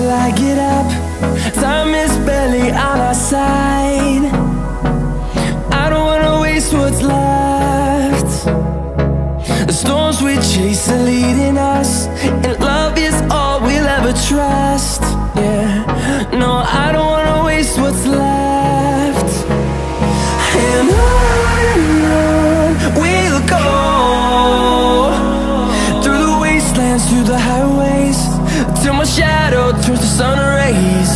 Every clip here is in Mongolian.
till I get up. Time is barely on our side. I don't wanna waste what's left. The storms we chase are leading us, and love is all we'll ever trust. Yeah, no, I don't wanna waste what's left. And on we'll go, through the wastelands, through the highways, till my shadow turns to sun rays.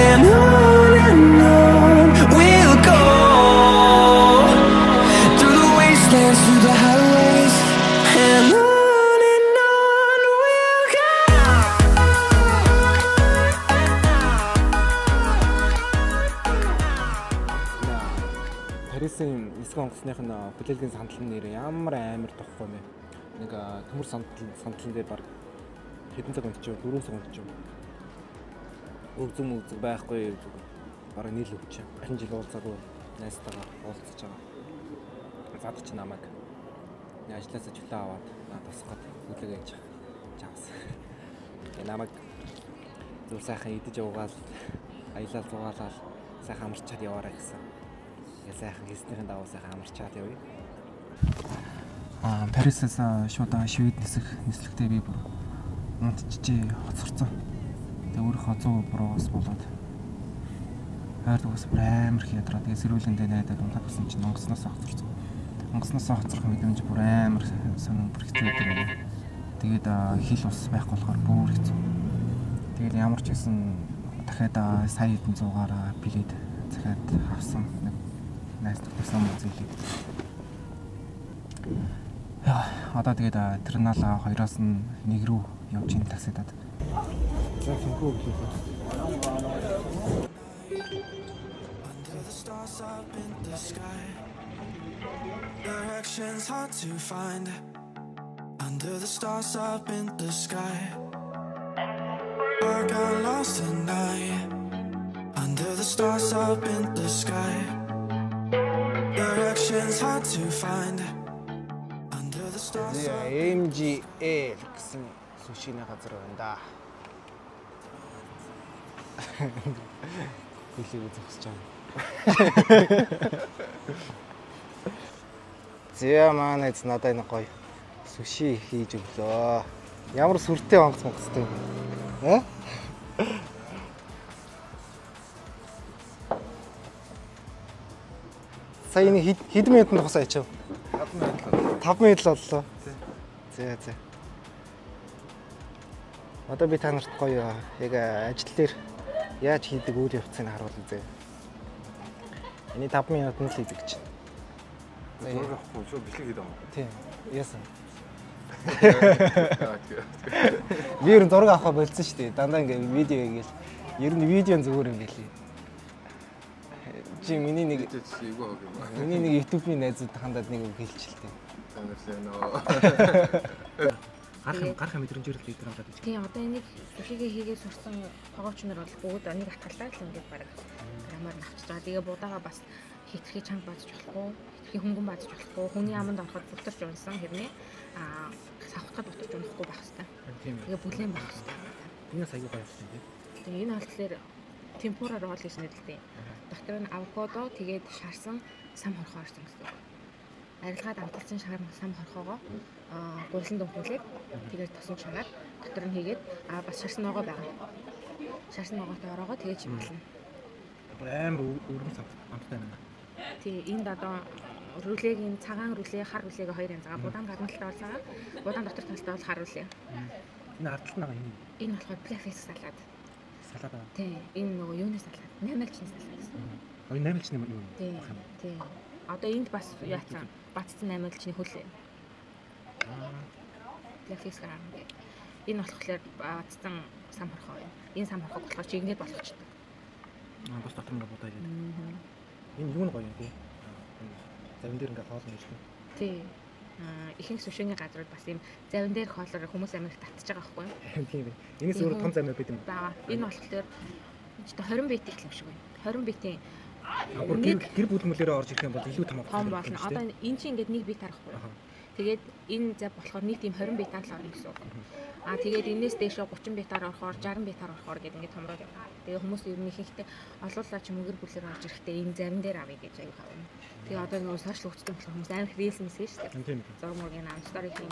And on we'll go, through the wastelands, through the highways, and on we'll go. Парисын нисгэн онгоцных нь хүлээлгийн сандал нэр ямар амар тохгүй юм бэ? Нэг төмөр сандлан дээр баг хэдэн цаг унтчих вэ? 4 цаг унтчих. Өгзөм өгзөг байхгүй бараг нийл өвч. Ахин жил уулзаагүй найзтайгаа уулзаж байгаа. Зад чи намайг ажилласаа чөлөө аваад тусгаад хүлээгээ хийж авсан. Тэгээ намайг зүр сайхан идэж уугаал, аялал зугаалал сайхан амарчаад яваарай гэсэн. Тэгээ сайхан хийснийхэн дагуу сайхан амарчаад явъя. Парисээс шууд Швед нисэх нислэгтээ би бүр унтчихжээ, хоцорсон. Тэгээ өөрийнхөө зүү буруугаас болоод хайр дугаас бүр амар их ядраа. Тэгээ сэрүүлэндээ найдаад унтаад гэсэн чинь онгоцноос хоцорсон. Онгоцноос хоцрох мэдрэмж бүр амар сонин, бүр хэцүү гэдэг юм. Тэгээд хил ус байхгүй болохоор бүр хэцүү. Тэгээд ямар ч гэсэн дахиад сая хэдэн зуугаараа билет захиад авсан. Нэг найз тогтсон музейлийг. Яа, одоо тэгээд терминал 2-оос нь 1 рүү явж ин таксидад. За тэнхүү өглөө. Under the stars up in the sky, directions hard to find. Under the stars up in the sky, I got lost tonight. Under the stars up in the sky, directions hard to find. Under the stars up. MGL гэсэн сушиний газар байна да. Хүлээгээ зогсож байгаа. Зя манай эз надад энэ гоё суши хийж өглөө. Ямар сүртэй онгоц монгоцтой юм бэ? Сая энэ хэдэн минутанд тусаа ячив? 5 минут л. 5 минут л боллоо. Зэ зэ. Одоо би та нарт гоё яг ажил дээр яаж хийдэг үйл явцыг харуулъя зэ. Эний 5 минутанд л хийдэг чинь. Зураг авахгүй шүү, бичлэг хийдэг юм. Тийм. Яасан. Би ер нь зураг авахаа болцсон шүү дээ. Дандаа ингээ видео хийгээл. Ер нь видео зүгээр юм билий. Чи миний нэг миний нэг YouTube-ийн найзууд хандаад нэг үг хэлчихэлтэй. Гарах мэдрэмжээр л идэх юм даа. Тийм, одоо энийг сушигээ хийгээд сурсан тогооч нар бол бүгд нэг атгалаа л ингээд бараг граммаар нь авчиж байгаа. Тэгээ будаага бас хитрхи чанга баазч болохгүй, хитрхи хөнгөн баазч болохгүй, хүний аманд ороход бутарч унсан хэрнээ савхтахад бутарч унахгүй байх хэрэгтэй. Тэгээ бүлээн байх хэрэгтэй. Энэ аягүй гоё юм тийм. Тэгээ энэ болохоор темпура ролл гэж нэрлэдэг. Дотор нь авокадо тэгээд шарсан сам хорхоо орсон гэсэн үг. Арилгаад амталсан сам хорхоогоо гурилан дүнхүүлээд тэгээд тосон чанаад дотор нь хийгээд бас шарсан ногоо байгаа. Шарсан ногоотой ороогоо тэгээд чимэглэнэ. Бүр амар өргөн амттай байна. Тий, энд одоо рүлегийн цагаан рүлээ, хар рүлээгээ хоёр янз байгаа. Будаан гадна талтай бол цагаан, будаан дотор талтай бол хар рүлээ. Энэ ард талд нь байгаа юм. Энэ болохоор black face салат. Салат аа. Тий, энэ нөгөө юуны салат? Наймаалчны салат гэсэн. Энэ наймаалчны юу юм? Тий. Тий. Одоо энд бас яатсан бацсан наймаалчны хөл. Black face гам. Энэ болохоор бацсан сам хорхоо юм. Энэ сам хорхоог болохоор чигнээд болгочдөг. Аа, бас дотор ингээ будаа игээд. Энэ юу нь гоё юм бэ? Завин дээр ингээ хоол нээжлээ. Тий. Ихэнх сушиний газрууд бас ийм завин дээр хоолоор хүмүүс амар их татж байгаа байхгүй юу? Тийм ээ. Энэс өөр том замаар байд юм. Бага. Энэ болохоор ч 20 бит их юм шиг байна. 20 битийн гэр бүл мөлөөрөө орж ирэх юм бол илүү том болно. Одоо энэ чинь ингээд нэг бит харахгүй. Тэгээд энэ зав болохоор нийт ийм 20 битаар л орно гэсэн үг. Аа тэгээд энэс дээшээ 30 битаар орохоор 60 битаар орохоор гэдэг ингээд томроод явна. Тэгээ хүмүүс ер нь ихэнхдээ олуулаа ч юм уу гэр бүлээр орж ирэхдээ энэ завин дээр авъя гэж аяг авна. Тэгээ одоо нөгөө сошиал хөгжсөн болохоор хүмүүс амар их рилс мэс шүү дээ. Зураг мургийн ам стори хийн.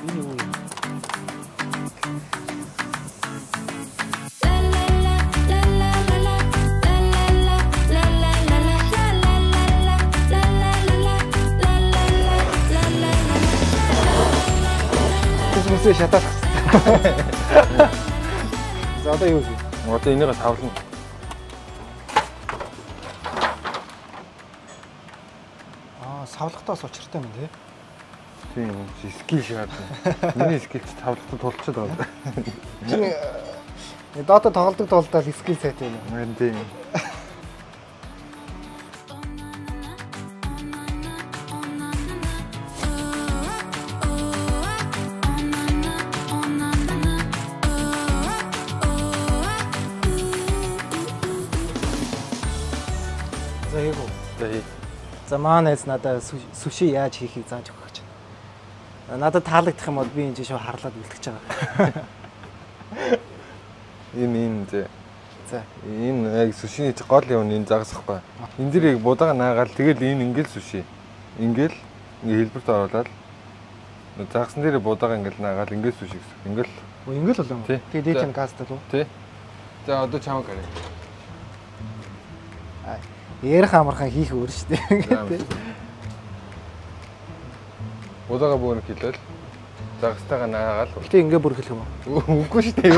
Энэ юу юм? Хүмүүсээ шатаах. За одоо юу хийх? Одоо энийгээ савлна. Аа, савлахтаа бас учиртай юм тий. Тийм, skill шаардна. Миний skill чи савлахтаа тулчихад байгаа. Чиний Dota тоглодог тулдаа skill сайтай юм. Харин тийм. За хийх үү? За хий. За манай найз надад суши яаж хийхийг зааж өгөх гэж байна. Надад таалагдах юм бол би энэ чинь шууд харлаад үлдчихэж байгаа. Энэ зэ. За. Энэ яг сушиний гол юм энэ загас ихгүй. Энэ дэр яг будаага наагаал тэгэл энэ ингээл суши. Ингээл ингээ хэлбэрт оруулаад загсан дээр будаага ингээл наагаал ингээл суши гэсэн. Ингээл. Өө ингээл болоо юм. Тэгээ дээд юм газтай лу. Тий. За одоо чамаг гараа. Ярих амархан хийх өөр шүү дээ. Будаага бөөнөх хэлвэл загастайгаа наагаал. Гэтэ ингээ бүр хэлэх юм уу? Үгүй шүү дээ.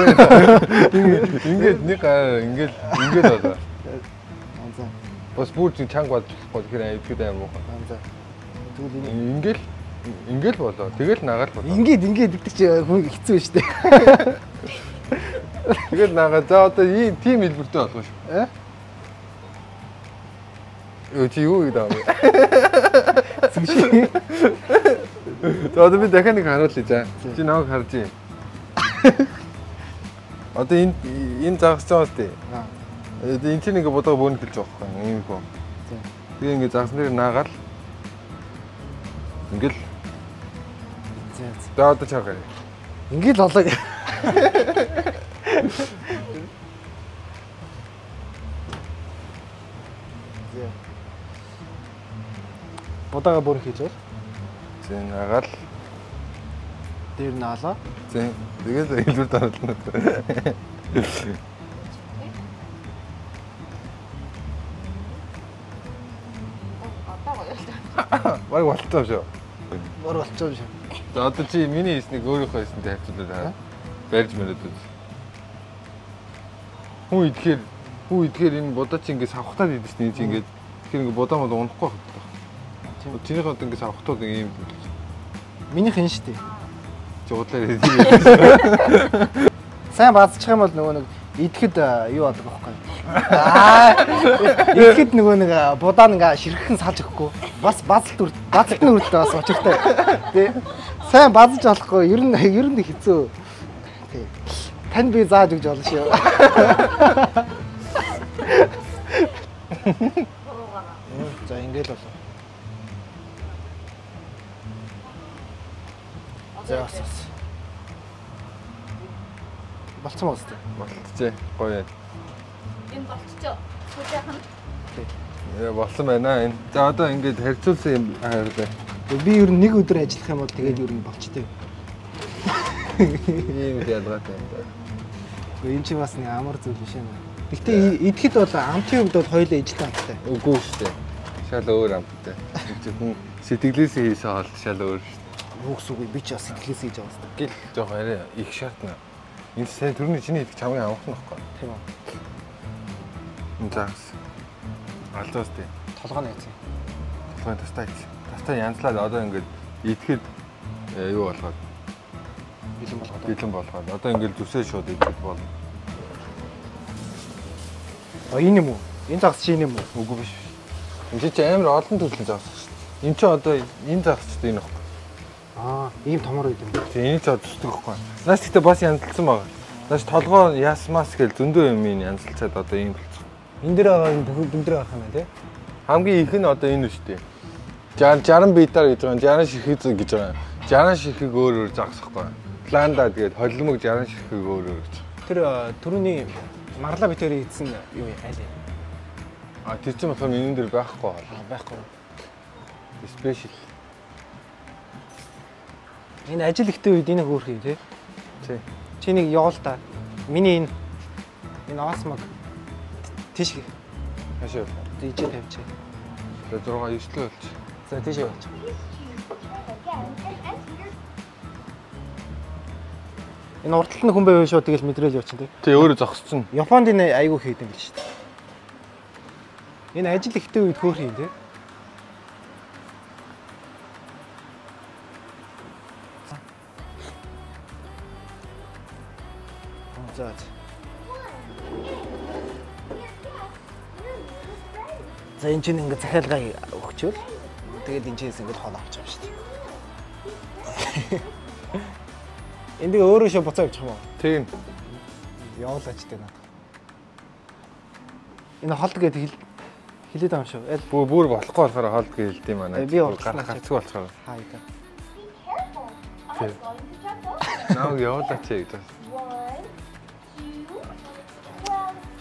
Ингээд нэг гараар ингээл ингээд болоо. За. Бас бүр чинь чанга болж болохгүй тэгэхээр идэхэд аим муухай. За. Тэгвэл ингээл ингээл болоо. Тэгэл наагаал болоо. Ингээд ингээд идэх чи хүн хэцүү шүү дээ. Тэгэл наагаа. За одоо ийм тийм хэлбэртэй болгоо шүү. Э? Юу чи юу гэдэг вэ? Суши. За одоо би дахиад нэг харуулъя за. Чи намайг харж юм. Одоо энэ загас байгаа шүү дээ. Аа. Энэ чинь ингээ будаага бөөнөх хэлж байгаа байхгүй юм хөө. За. Тэгээ ингээ загсан дээр наагаал. Ингээл. За. За одоо чав гараа. Ингээл болоо. За. Будаага бөөнөх хийж бол. За наагаал. Дээр наалаа. За тэгэл хэлбэрт оруулна. Одоо гоё л та. Баг болцсон юм шүү. Бор болцсон юм шүү. За одоо чи миний хийснийг өөрийнхөө хийсэнтэй харьцуулаад хараа. Барьж мөрөд үз. Хүн идэхээр энэ будаа чи ингээ савхтаад идэв шин чи ингээ тэгэхээр ингээ будаа мод унахгүй байх хэрэгтэй. Чинийх одоо ингээ савхтууд ингээ юм болж. Минийх энэ шүү дээ. Чи удлаар идэв. Сайн базчих юм бол нөгөө нэг идэхэд юу болдог байхгүй. Аа идэхэд нөгөө нэг будаа ингээ ширххэн салж өгөхгүй. Бас базалт базалтны үрдээ бас учиртай. Тэ. Сайн базаж болохгүй ер нь хэцүү. Тэ. Танд би зааж өгч болно шүү. За ингээл болоо. За бас. Болцсон уу үстэй? Болцжээ. Гоё. Энэ болцсон. Сүүжийнх нь. Ээ болсон байна энэ. За одоо ингээд харьцуулсан юм харуулъя. Би ер нь нэг өдөр ажиллах юм бол тэгээд ер нь болчтой. Ийм ялгаатай юм да. Гэхдээ энэ чинь бас нэг амар зүйл биш юм. Гэхдээ идэхэд бол амтын хувьд бол хоёулаа ижил амттай. Үгүй шүү дээ. Шал өөр амттай. Энэ чинь хүн сэтгэлээсээ хийсэн хоол шал өөр шүү дээ. Юу гэсэн үг вэ? Би ч бас сэтгэлээсээ хийж байгаа юм. Гэл жоохон арай их шаардна. Энэ сайн түрүүний чиний идэх чамгийн амархан байхгүй. Тийм үү. Энэ загас. Алдаас тий. Толгой нь яцсан. Толгойн тастай ийц. Тастай янзлаад одоо ингээд идэхэд юу болгоод бэлэн болгоод. Бэлэн болгоод. Одоо ингээд зүсээ шууд идэхэд болно. А энэ юм уу? Энэ загас чи энэ юм уу? Үгүй биш. Энэ чи амар олон төрлийн загас шүү дээ. Энэ чи одоо энэ загас ч энэ байхгүй. Аа, ийм томор байд юм. Тийм, энэ ч зүсдэг байхгүй. Наас гэхдээ бас янзлсан байгаа. Наас толгоо ясмас гэл зөндөө юм ин янзлцаад одоо ийм болцсон. Энэ дээр байгаа энэ бүх дүн дээр гарах юм байна тий? Хамгийн их нь одоо энэ үстэй. 60 битар гэж байгаа, 60 ширхэг гэж байгаа. 60 ширхэг өөр өөр загас хгүй. Ланда тэгээд холимог 60 ширхэг өөр өөр гэж. Тэр түрүүний марлаа битэрийн эзэн юу юм аль юм? А тэр чинь болохоор энэ дээр байхгүй бол. Байхгүй. Special. Энэ ажил ихтэй үед энэ хөөрх юм тий? Тий. Чи нэг явуул та. Миний энэ осмог тийш хаашаа ийжээ тавьчих. За 6 9 л болчих. За тийшээ болчих. Энэ урталт нь хүн байвал шууд тэгэл мэдрээл явчихна тий. Тий өөрөө зогсчихно. Японд энэ айгүй хийд юм биш үү? Энэ ажил ихтэй үед хөөрх юм тий. За. За энэ чинь ингээ захиалга өгчөөл. Тэгээд энэ чээс ингээ хоол авчих юм шүү дээ. Энд тэгээ өөрөө шо буцаа явчих юм уу? Тийм. Явуулаач дээ надад. Энэ холд гэдэг хэлээд байгаа юм шүү. Аль бүр болохгүй болохоор холд гэж хэлд юм аа. Би гарах гацгүй болохоор. Хаа яа. Тийм. Намайг явуулаач гэж байна.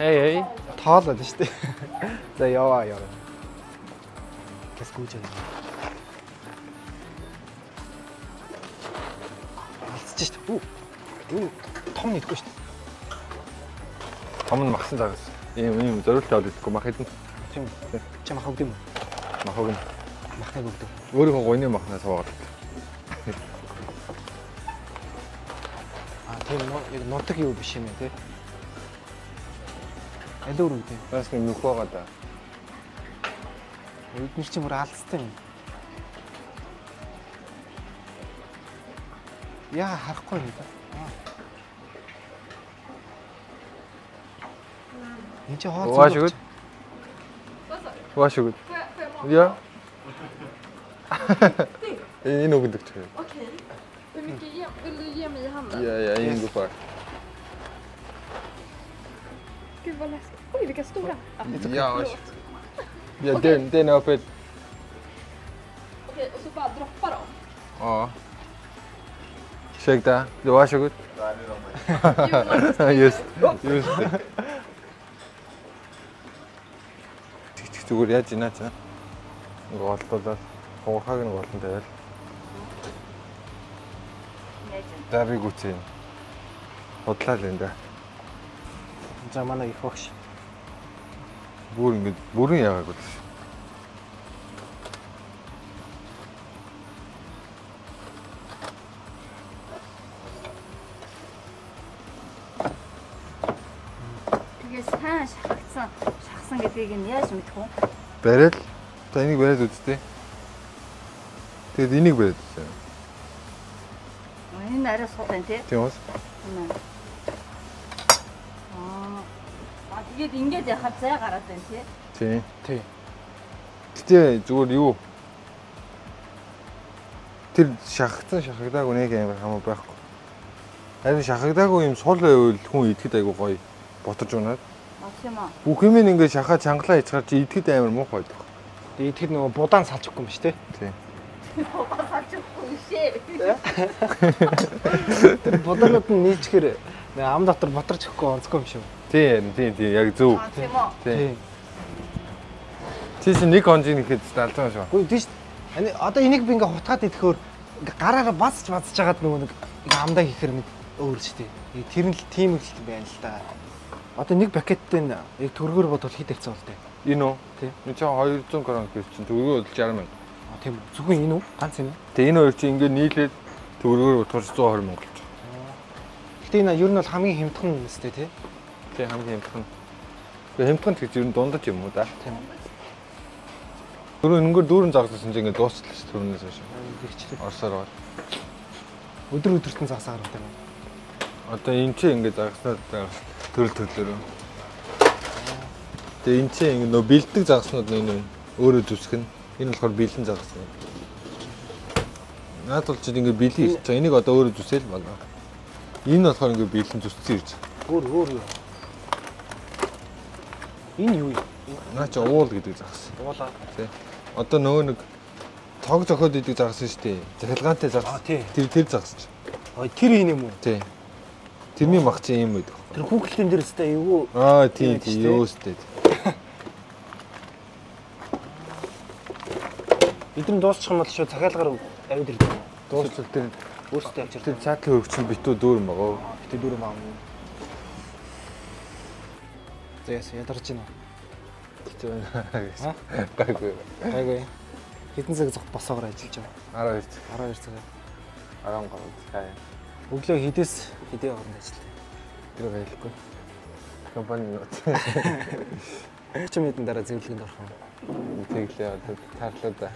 Hey hey. Тоолоод шүү дээ. За яваа яваа. Гэс гүйж байгаа. Алдчих шүү дээ. Үу. Том нийтгүй шүү дээ. Том нь махсан загас. Ийм зориултаа бол идэхгүй мах идэн. Тийм. Чи мах өгд юм уу? Мах өгнө. Махныг өгдөг. Өөрийнхөө гуйны махнаас суугаад. Аа тийм яг нутаг юу биш юм бэ те? Аль өөр үү? Бас нэг нүх байгаа да. Эднэр чинь бүр алдсан юм. Яа харахгүй юм да. Энд чи хоол зүг. Varsågod. Ja. Энэ өгдөг ч. Okej. Hur mycket vill du ge mig i handen? Ja, ja, en går. Gud vad läskigt. Oj, vilka stora. Ja. Ja, den är uppe. Okej, och så bara droppa dem. Ja. Ursäkta, det var varsågod. Just det. Зүгээр яаж ийна чаа. Ингээ голдуулаад хуурхааг нь голон тавиал. За би гүцэн. Худлаа л энэ да. За манай их багш. Бүр ингэ бүрэн яагаагүй л. Тэгээ сайн шахагдсан, шахсан гэдгийг нь яаж мэдэх вэ? Бариад. За энийг бариад үзтээ. Тэгээд энийг бариад үзье. Энэ арай сул байна тий? Тийм үү? Аа. Тэгээд ингээд яхаар зай гараад байна тий? Тийм. Тий. Гэтэ зүгээр юу? Тэр шахагдсан шахагдаагүй нэг амар хамаа байхгүй. Харин шахагдаагүй юм сул байвал хүн идэхэд айгу гоё ботож унаад. Тийм үү. Бүх юм ингээд шахаа чангалаа ичгаар чи идэхэд амар муухай байдаг. Тэгээ идэхэд нөгөө будаан салж өгөхгүй юм биш тий? Тийм. Будаан салж өгөхгүй шээ. Тэр будаанууд нь нийлжэхээр ам дотор ботарч өгөхгүй онцгүй юм шүү. Тийм, тийм, тийм, яг зөв. Тийм үү. Тийм. Чи чинь нэг онжиг нэхэд далж байгаа шүү. Үгүй тийм шүү. Одоо энийг би ингээ хутгаад идэхээр ингээ гараараа бацж бацж хагаад нөгөө нэг ингээ амдаа хийхэр мэд өөр шүү дээ. Тэр нь л тийм л байна л да. Одоо нэг пакеттэй нь яг төгрөгөөр бодвол хэд хэвцээ болтой? Энэ үү? Тийм. Энэ чинь 200 крон гэж чинь төгрөгөөр бодвол 60 мянга. А тийм үү. Зөвхөн энэ үү? Ганц энэ үү? Тэгээ энэ хоёр чинь ингээ нийлээд төгрөгөөр бодвол 120 мянга болж байгаа. Гэтэ энэ ер нь бол хамгийн хямдхан юм өстэй тий? Тийм, хамгийн хямдхан. Тэгээ хямдхан гэж ер нь дундаж юм уу да? Тийм. Дөрөв өнөнгөр дүүрэн загссан чинь ингээ дуусчлаа шүү түрүүнээс хойш. Тэгчлээ. Орсоор байгаа. Өдөр өдөртөн загсаа гаргадаг юм. Одоо энэ чинь ингээ загснаад төрөл төрлөөрөө. Тэгээ энэ чинь ингээ нөө бэлдэг загснууд нь энэ өөрөө зүсэх нь. Энэ болохоор бэлэн загас. Наад бол чинь ингээ бэлэн ирж байгаа. Энийг одоо өөрөө зүсээл байна. Энэ болохоор ингээ бэлэн зүссэн ирж байгаа. Өөр өөр юу? Энэ юу юм? Наа чи уул гэдэг загас. Уулаа. Тий. Одоо нөгөө нэг тог зохиод идэг загас шүү дээ. Захилгаантай загас. Тэр загас чи. А тэр энэ юм уу? Тий. Тэрний мах чи юм байдаг. Тэр хүүхэлтэн дээр өстэй эвгүй. Аа тий тий юу өстэй. Эдэн дуусчих юм бол шууд захиалгаар авид ирдэг. Дуусвал тэр өөрсдөө авчирдаг. Тэр цаатлын хөргөчн битүү дүүрэн байгаа. Битүү дүүрэн байгаа юм. За яасан ядарч байна уу? Хэцүү байна. Гайгүй. Гайгүй. Хэдэн цаг зөх босоогоор ажиллаж байгаа? 12 цаг. 12 цаг. 13 цаг. Өглөө хэдээс хэдийн хооронд ажилладаг? Тэр байлгүй. Компани нууц. 30 минутын дараа зөвлөгөөнд орох юм. Тэглээ одоо тарлаа да.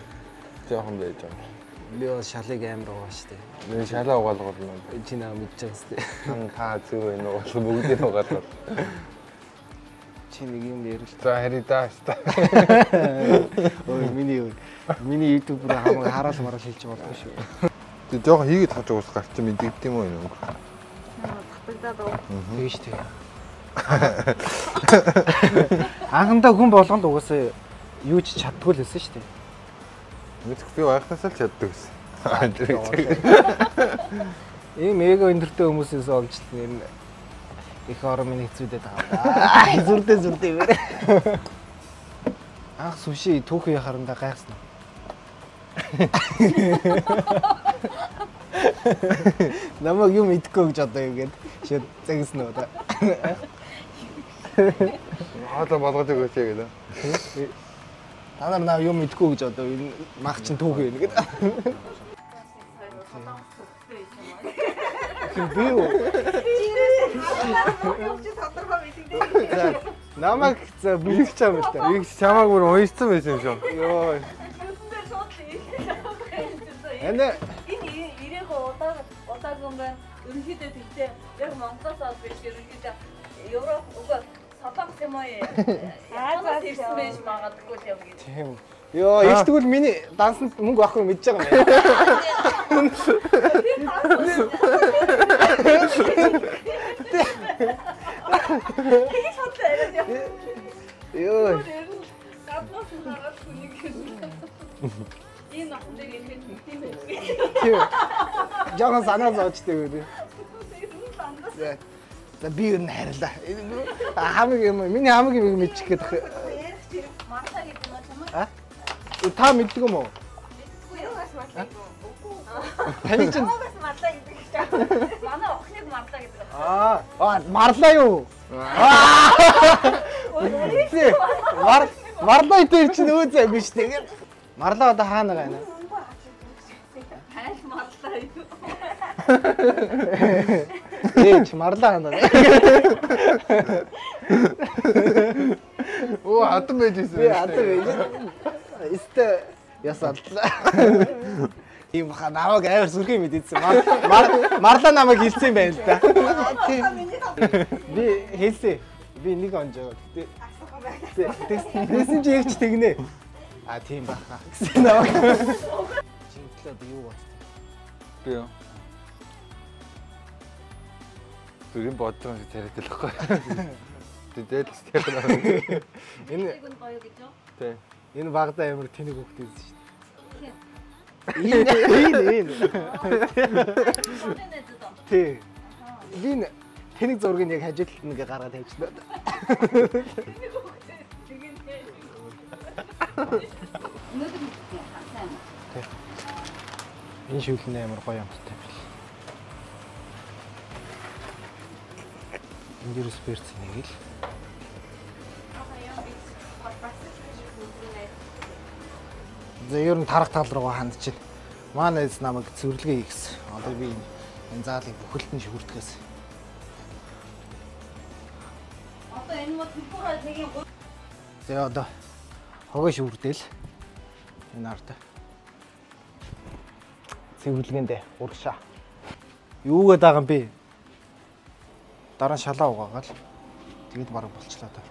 Жохон байж байгаа. Би бол шалыг амар угаа штэ. Би шалаа угаалгуул юм. Чи наа мэдж байгаа штэ. Та зөв байна уу? Бүгдийг угаалгуул. Чи нэг юм ярил. За хари даа штэ. Ой миний YouTube руу хамаг хараал мараал хэлж болдгоо шүү. Тэг жоохон хийгээд хаж уус гарч мэдэгд юм уу энэ өнгө. Татагдаад уу. Тэгэж тэг. Анхандаа хүн болгонд угаасаа юу ч чаддгүй л байсан шүү дээ. Мэдэх би анхнаасаа л чаддаг гэсэн. Ийм эго өндөртэй хүмүүсээс олж нэр нь их орон минь хэцүүдэд байгаа. Зүрдээ вэ. Анх суши түүхий харандаа гайхсан уу? Намайг юм идэхгүй гэж одоо юм гээд шууд загсан уу да. Хоолой болгож өгөөч гэдэг. Та нар наа юм идэхгүй гэж одоо энэ мах чинь түүхий юм гээд. Би юу? Намайг за бэлгэж чам л та. Их чамааг бүр уйссан байсан юм шиг. Йоо. Энэ энэ ирээгүй удаагүй юм байна. Ерөнхийдөө тэгтээ яг Монголоос ол биш ерөнхийдөө Европ үгүй Солонгос юм уу? Азиас ирсэн байж магадгүй юм гэж. Тийм. Йоо, их тэгвэл миний дансанд мөнгө авахгүй мэдж байгаа юм байна. Тэгэж бодлоо яриад яа. Йоо. Гаднаас хараад хүнийг хэлсэн. Энэ охин дээр ирэхэд тийм байх. Тийм. Жохон санаа зовчтой үү. За би юу н харилаа. Хамаг юм миний хамаг юм мэдчих гээд. Ярих чи марлаа гэдэг юм уу чамаа? А? Та мэддэг юм уу? Мэддэггүй юу бас марлаа гэдэг. Таны чинь бас марлаа гэдэг чинь. Манай охиныг марлаа гэдэг. Аа, марлаа юу? Аа. Марлаа дээр чинь өө зай биш тэгээд. Марлаа одоо хаана байна? Хайл марлаа юу? Ээч марлаа хаана байна? Оо хатан байж ирсэн. Би хатан байж. Эстэ яс алдлаа. Тийм баха намайг амар сүрхий мэдээдсэн. Марлаа намайг хэлсэн юм байна л да. Тийм. Би хэлсэн. Би нэг онжоо. Гэтэ тэгсэн чи яг ч тэгнэ. А тийм баха гэсэн намайг. Чи өглөө одоо юу бодсон? Би юу? Зүрийн бодож байгаа шиг царайтай л байхгүй. Тэдэл стэйх. Энэ гоё гэж юу? Тийм. Энэ багада амар тэнэг хөхт байсан шүү дээ. Энэ. Тий. Би энэ тэнэг зургийг яг хажуу талд ингээ гаргаад тавьчихлаа. Өнөөдөр мэдсэн хасаа юм. Тий. Энэ шүлэн амар гоё амттай байл. Энд дээрс перц нэг л. За ер нь тарах тал руугаа хандчихна. Манай эз намайг цэвэрлэгээ хийгсэн. Одоо би энэ заалыг бүхэлд нь шүртгэс. Одоо энэ мод темпура нэг юм. За одоо хогоо шүрдэл. Энэ ард. Цэвэрлэгээндээ урагшаа. Юу гээд байгаа юм бэ? Дараа нь шалаа угаагаал. Тэгэд бараг болчлаа даа.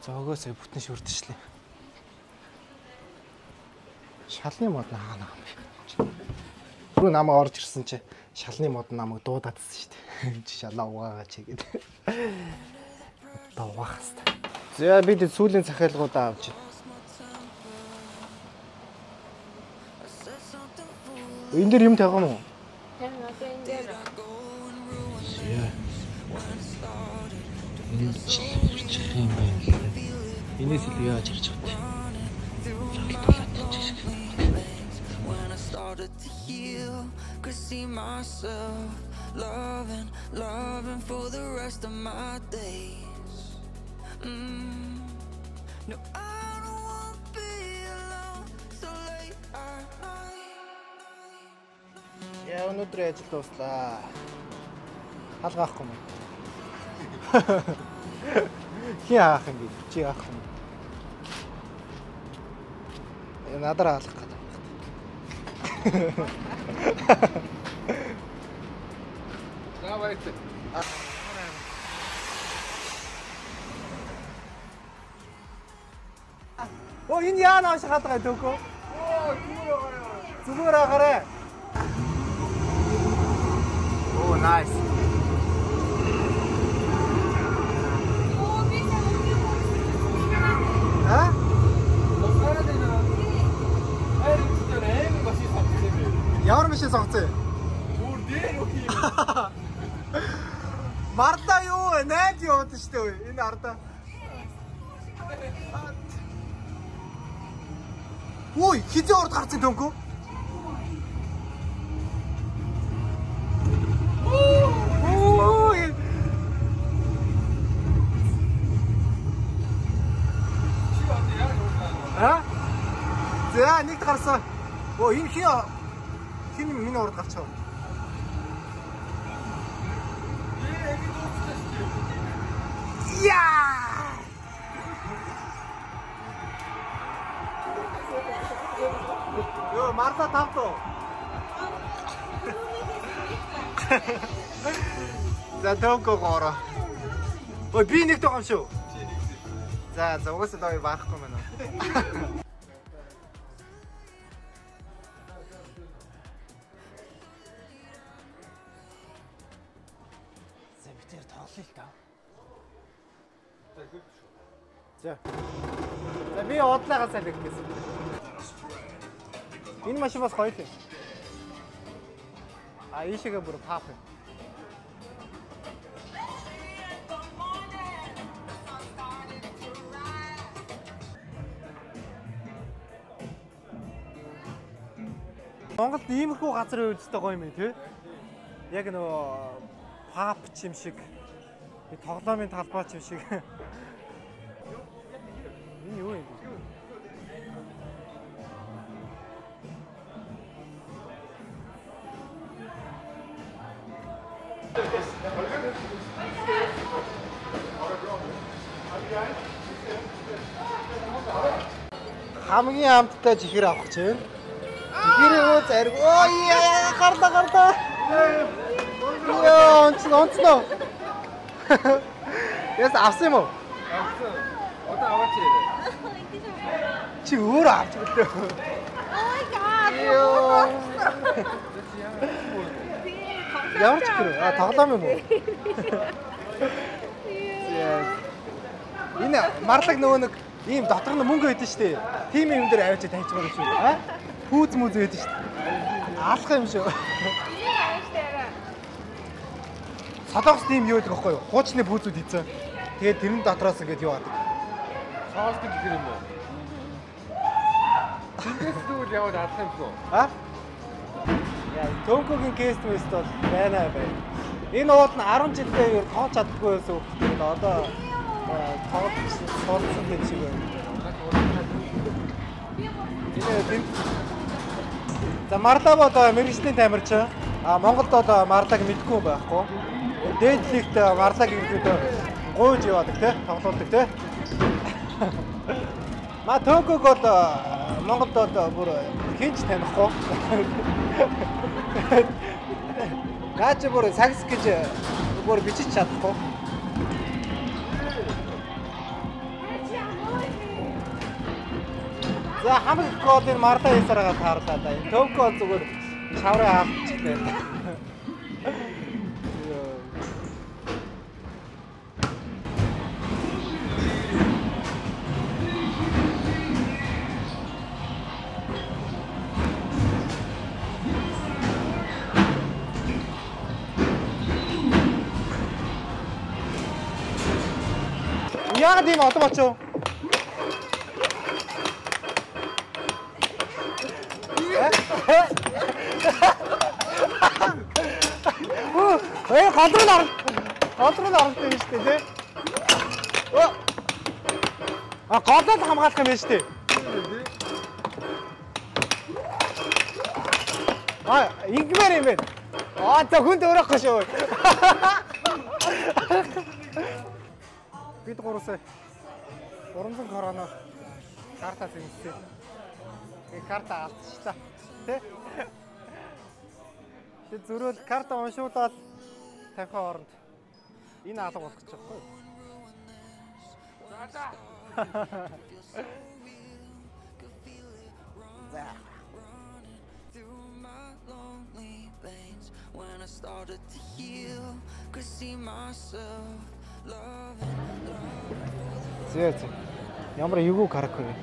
За хогоо сая бүтэн шүрдчихлээ. Шалны мод хаана юм бэ? Түрүү намайг орж ирсэн чи шалны мод намайг дуудаадсэн шүү дээ. Чи шалаа угаагаа чи гэдэг. Одоо угаах хэвээр. За бид сүүлийн захиалгуудаа авч байна. Энэ дээр юм тавих юм уу? Тийм одоо энэ дээр. Энэ ч юм байна л да. Энээс л яаж ирж байгаа вэ? Зохилтуулаад ч шиг. Could see myself loving, loving for the rest of my days. No, I don't wanna be alone so late at night. Яа, өнөөдөр ажил дууслаа. Халгаахгүй юм. Хин хаах юм бэ? Чи хаах юм. Надаар хаалгах гэдэг. За баярлалаа. Оо энэ яа нааш хаалгаа дөөкөө? Оо зүгээр байгаарай. Зүгээр байгаарай. Оо nice. Аа? Ямар машин сонгоцсон юм? Бүр дээр үх юм. Марлаа юу вэ? Найд яваад штэ вэ? Энэ ардаа. Ой, хизээ урд гарсан төнкөө. Ой. Аа? За, нэгт гарсан. Оо, энэ хин миний урд гарчаа. Яа! Йоо, Марта тавтуу. За, төгөө гоороо. Ой, би нэг байгаа юм шүү. Чи нэг. За, за угаасаа доо баахгүй байна. За бид тэр тоглоё л да. За. За би уудлаагаа салих гэсэн. Энэ машин бас гоё л юм. А ийшээгээ бүр пап юм. Монголд иймэрхүү газар байвал гоё юм тий. Яг нөгөө пап ч юм шиг, тоглоомын талбай ч юм шиг. Энэ юу юм бэ? Хамгийн амттай чихэр авах гэж байна. Чихэр өө зариг. Оо яа, гарлаа гарлаа. Йоо, онцноо. Яс авсан юм уу? Авсан. Одоо аваач яриа. Чи өөрөө авч өглөө. Oh my god. Йоо. Ямар чихэр вэ? А тоглоом юм уу? Энэ марлаг нөгөө нэг ийм дотор нь мөнгө өгдөн штэ. Тийм юм дээр авчиж тавьчихмаар шүү. А? Пүүз мүз өгдөн штэ. Алах юм шүү. Солонгос тийм юу гэдэг вэ? Хуучны пүүзүүд хийцэн. Тэгээд тэрэн дотроос ингээд юу адаг. Соолдог гэх юм уу? Тэндээс тэгвэл яваад алах юм шүү. А? Яа, Төнкөгийн кейс мэст бол байна байна. Энэ уул нь 10 жилдээ ер тоож чаддаггүй байсан хүүхдүүд нь одоо тоглож сурсан юм шиг байна. Энэ за Марлаа бол мэргэжлийн тамирчин. А Монголд бол Марлаг мэдгүй юм байхгүй. Дээд лигт Марлаг ерөнхийдөө гуйж яваадаг те, тоглоулдаг те. Ма Төнкөг бол Монголд бол бүр хэн ч танихгүй. Наа чи бүр сагс гэж бүр бичиж чадахгүй. За хамгийн их гол энэ Марлаа хийсараа таарлаа да. Энэ Төнкө бол зүгээр шаврын хаалцчлаа. Яагаад ийм олон болчихов? Ээ гол руу орох. Гол руу орох юм шүү дээ, тий? А голоо л хамгаалах юм байна шүү дээ. А ингэмээр юм байна. А за хүнд өрөхгүй шүү. Бид гуравсаа 300 короноор карта зэмссэн. Тэгээ карта алдчихлаа. Тэ? Тэг зөрөөл карта уншуулаад 50 хооронд энэ алга болох гэж байгаа байхгүй юу? За. За. When I started to heal, could see myself loving. Зэ зэ. Ямар эвгүй карак вэ?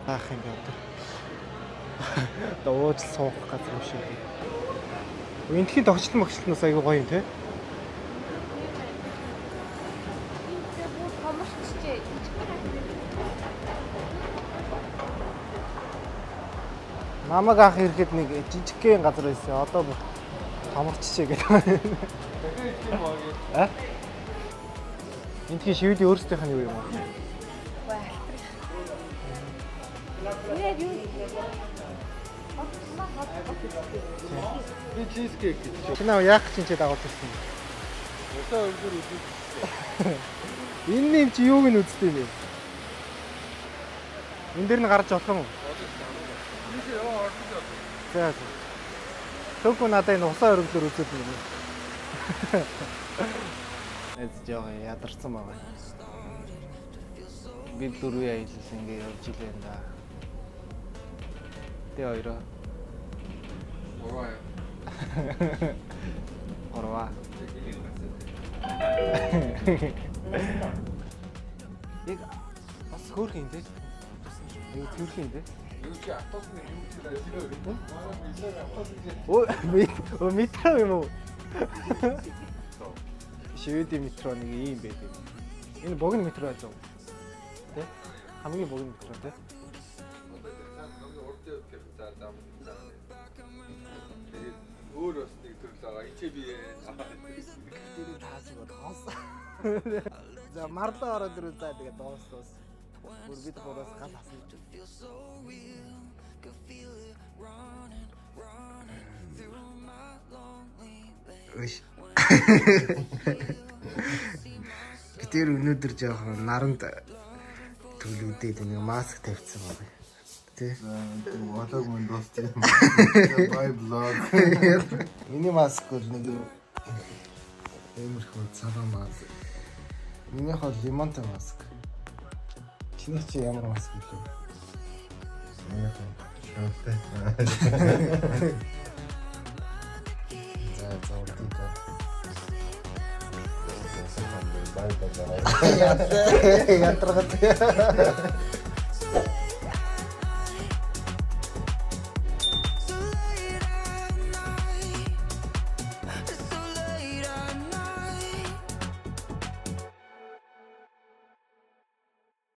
Аах юм бэ одоо. Одоо ууж суух газар юм шиг. Энтхийн тогтчлон могчлоноос айгүй гоё юм те. Намаг анх ирэхэд нэг жижигхэн газар байсан. Одоо бүр томорчжээ гэдэг. А? Энтхийн шивэдийн өөрсдийнх нь юу юм бэ? Би чизкейк гэж. Чи наа яах гэж чи дагуулж ирсэн юм? Усаа өргөр үзэж. Энэ юм чи юуг нь үздэг юм бэ? Энэ дээр нь гарч болох юм уу? За. Төгөө надад энэ усаа өргөлөөр үзээд юм. Эз жоо ядарсан байгаа. Би дөрвийн аялал ингэ явж илээ да. Тэ хоёроо. Гурваа. Гурваа. Яг бас хөөрхөн юм те. Юу хөөрхөн юм те. Юу чи автобусны юу чи тэр үү? Өө метро юм уу? Шведийн метро нэг ийм байд юм. Энэ богино метро байж байгаа. Тэ? Хамгийн богино метро тэ. Тэгээд өөр бас нэг төрөл байгаа. Ичээ би тэр тааж бодгоос. За марлаа ороод ирвэл за тэгээд дууссан. Бүр бид гураас гал хасна. Тэр өнөөдөр жоохон наранд төлөвлөдөөд нэг маск тавьчихсан байна. Тэ? Vlog мөн дуусчих юм. Bye vlog. Миний маск бол нэг иймэрхүү цагаан маск. Минийх бол лимонтой маск. Чиний чи ямар маск вэ? Минийх шавтай. За за удаа. Bye bye. Ядаргад.